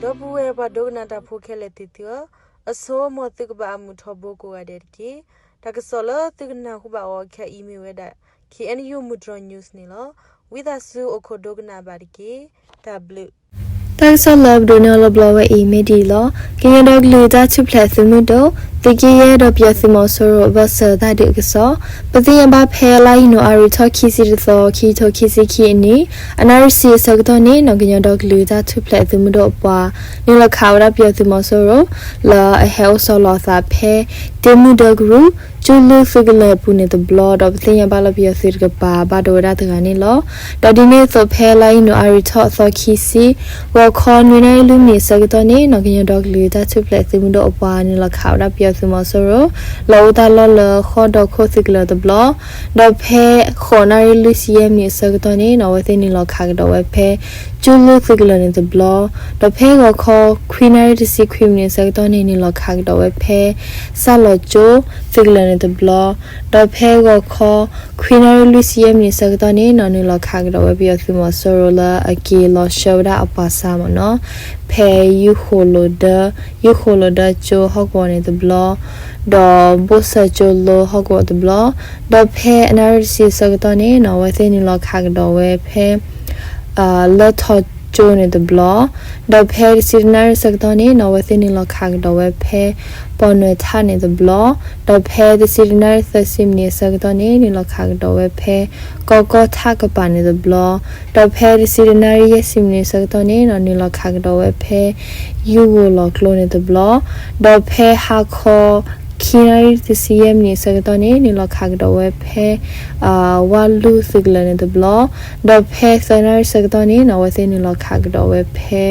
ဒီပုၢ်ဝဲၢ်ပှၤဒိကနၣ်တၢ်ဖိခဲလၢာ်သ့ၣ်သုဧၢ, အဆိ မ်သုကဘၣ်အမုာ်ထီဘိကိးဂၤဒဲးတက့ၢ်. တၢ်ကစီၣ်လၢသုကနၢ်ဟူဘၣ်အီၤခဲအံၤမ့ၢ်ဝဲဒၣ် K N U မုၢ်တြီၤ news န့ၣ်လီၤ. ဝံသးစူၤအိၣ်ခိးဒိကနၣ်ဘၣ်တက့ၢ်. တၢ်ဘျုး တၢ်ကစီၣ်လၢပဒိးန့ၢ်အီၤလၢဘျီဝဲအံၤ မ့ၢ်ဒ်အံၤလီၤ. ကညီဒီကလုာ်တၢ်ထူၣ်ဖျဲးသုးမုၢ်ဒိၣ် သုးက့ယဲၢ်ဒီးပယီၤသုးမီၤစိရိၤ ဘၢၣ်စၢၤသးဒုးအကစီၣ်, ပသ့ၣ်ညါဘၣ်ဖဲလါယနူၤအါရံၤထီၣ်ခံဆံတသီ ခံကထိခံဆံခံအနံၣ် အနၣ်ရံၣ်ဆံအဆၢကတီၢ်န့ၣ် နီၣ်ကညီဒီကလုာ်တၢ်ထူၣ်ဖျဲးသုးမုၢ်ဒိၣ်အပှၤ နုာ်လီၤခးဝဲဒၣ်ပယီၤသုးမီၤစိရိၤ လၢအဟဲအိၣ်ဆီလီၤအသးဖဲ တ့မုၢ်ဒၢကရူၢ် ကၠိလူၢ်သုးကလၢၤအပူၤန့ၣ်တဘျီ ဒီးပသ့ၣ်ညါဘၣ်လၢပယီၤသုးတကပၤ ဘၣ်ဒိဝဲဒၣ်တဂၤန့ၣ်လီၤ. ဒီးဒ်န့ၣ်အသိးဖဲလါယနူၤအါရံၤထီၣ်အသီခံဆံ ဂီၤခီနွံနၣ်ရံၣ်လွံၢ်မံးနံးအဆၢကတီၢ်န့ၣ် နီၣ်ကညီဒီကလုာ်တၢ်ထူၣ်ဖျဲးသုးမုၢ်ဒိၣ်အပှၤ နုာ်လီၤခးဝဲဒၣ်ပယီၤသုးမီၤစိရိၤ လၢအအိၣ်တၢ်လီၢ်လၢဃီၣ်ဒီခိၣ်သုးကလၢၤတဘျီ, ဒီးဖဲဃိးနၣ်ရံၣ်လွံၢ်ဆံယဲၢ်မံးနံးအဆၢကတီၢ်န့ၣ် နီၣ်ဝဲသ့ၣ်နုာ်လီၤခးကဒီးဝဲဖဲ ကၠိလူၢ်သုးကလၢၤန့ၣ်တဘျီ, ဒီးဖဲဂီၤခီခွံနၣ်ရံၣ်တဆံခွံမံးနံးအဆၢကတီၢ်န့ၣ် နုာ်လီၤခးကဒီးဝဲဖဲ စၣ်လီၤကၠိသုးကလၢၤန့ၣ်တဘျီ, ဒီးဖဲဂီၤခီ ခွံနၣ်ရံၣ်လွံၢ်ဆံယဲၢ်မံးနံးအဆၢကတီၢ်န့ၣ် နီၣ်နုာ်လီၤခးကဒီးဝဲပယီၤသုးမီၤစိရိၤလၢအက့ၤလီၤဆှၢဝဲဒၣ်အပှၤဆါမ့ၢ်နီၤ, ဖဲယုၢ်ဃိးလိာ်ဒၢ ယုၢ်ဃိးလိာ်ဒၢကၠိဟီၣ်ကဝီၤန့ၣ်တဘျီ, ဒီးဘိၣ်စၢၤကၠိလိဟီၣ်ကဝီၤတဘျီ, ဒီးဖဲအနၣ်ရံၣ်တဆံအဆၢကတီၢ်န့ၣ် နီၣ်ဝဲသ့ၣ်နုာ်လီၤခးကဒီးဝဲဖဲ လၢထီကၠိန့ၣ်တဘျီ, ဒီးဖဲတဆံတနၣ်ရံၣ်အဆၢကတီၢ်န့ၣ် နီၣ်ဝဲသ့ၣ်နုာ်လီၤခးကဒီးဝဲဖဲ ပီၣ်နွဲၣ်ထၣ်န့ၣ်တဘျီ, ဒီးဖဲတဆံတနၣ်ရံၣ်သၢဆံမံးနံးအဆၢကတီၢ်န့ၣ် နုာ်လီၤခးကဒီးဝဲဖဲ ကီၢ်ကီၢ်ထၣ်ကပၤန့ၣ်တဘျီ, ဒီးဖဲတဆံတနၣ်ရံၣ်ယဲၢ်ဆံမံးနံးအဆၢကတီၢ်န့ၣ် နီၣ်နုာ်လီၤခးကဒီးဝဲဖဲ ယုၢ်ဂိၤလီၤကျိန့ၣ်တဘျီ, ဒီးဖဲဟါခီ ခံနၣ်ရံၣ်တဆံယဲၢ်မံးနံးအဆၢကတီၢ်န့ၣ် နုာ်လီၤခးကဒီးဝဲဖဲ ဝၣ်လူၢ်သုးကလၢၤန့ၣ်တဘျီ, ဒီးဖဲသၢနၣ်ရံၣ်အဆၢကတီၢ်န့ၣ် နီၣ်ဝဲသ့ၣ်နုာ်လီၤခးကဒီးဝဲဖဲ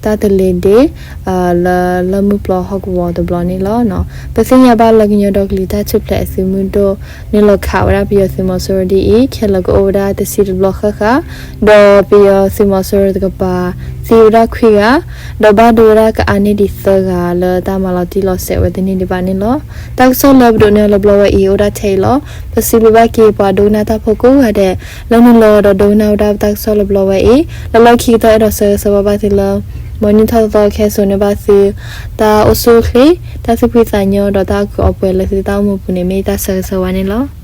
တၢ်တလ့ၤဒ့ လၢလၢၢ်မုၢ်ပျီဟီၣ်ကဝီၤတဘျီန့ၣ်လီၤ. ပသ့ၣ်ညါဘၣ်လၢကညီဒီကလုာ်တၢ်ထူၣ်ဖျဲးအသုးမုၢ်ဒိၣ် နုာ်လီၤခးဝဲဒၣ်ပယီၤသုးမီၤစိရိၤဒ်အံၤ ခဲလၢာ်ကအိၣ်ဝဲဒၣ်တဆံတဘျီဃၣ်ဃၣ်, ဒီးပယီၤသုးမီၤစိရိၤတကပၤ သံဝဲဒၣ်ခွံဂၤ, ဒီးဘၣ်ဒိဝဲဒၣ်ကအါန့ၢ်ဒံးသၢဂၤလၢတၢ်မၤလီၤတံၢ်လီၤဆဲးဝဲတန့ၢ်ဒံးဘၣ်န့ၣ်လီၤ. တၢ်ကစီၣ်လၢပဒိးန့ၢ်အီၤလၢဘျီဝဲအံၤ အိၣ်ဒၣ်ထဲအံၤလီၤ. ပစံးဘျုးဘၣ်က့ၤပှၤဒိကနၣ်တၢ်ဖိကိးဂၤဒဲး လၢနုာ်လီၤဒီးဒိကနၣ်ဝဲဒၣ်ပတၢ်ကစီၣ်လၢဘျီဝဲအံၤ, လၢလီၢ်ခံကတၢၢ်အဲၣ်ဒိးဆၢဂ့ၤဆၢဝါဘၣ်သုလၢ မ်နံၣ်ထီၣ်သီသီခဲစိာ်န့ၢ်ဘၣ်သု တၢ်အိၣ်ဆူၣ်အိၣ်ချ့, တၢ်သူၣ်ဖှံသးညီဒီးတၢ်အီၣ်ကုာ်အီပှဲၤလၢသုတၢ်အိၣ်မူပူၤန့ၣ် မ့ၢ်ယတၢ်ဆၢဂ့ၤဆၢဝါန့ၣ်လီၤ.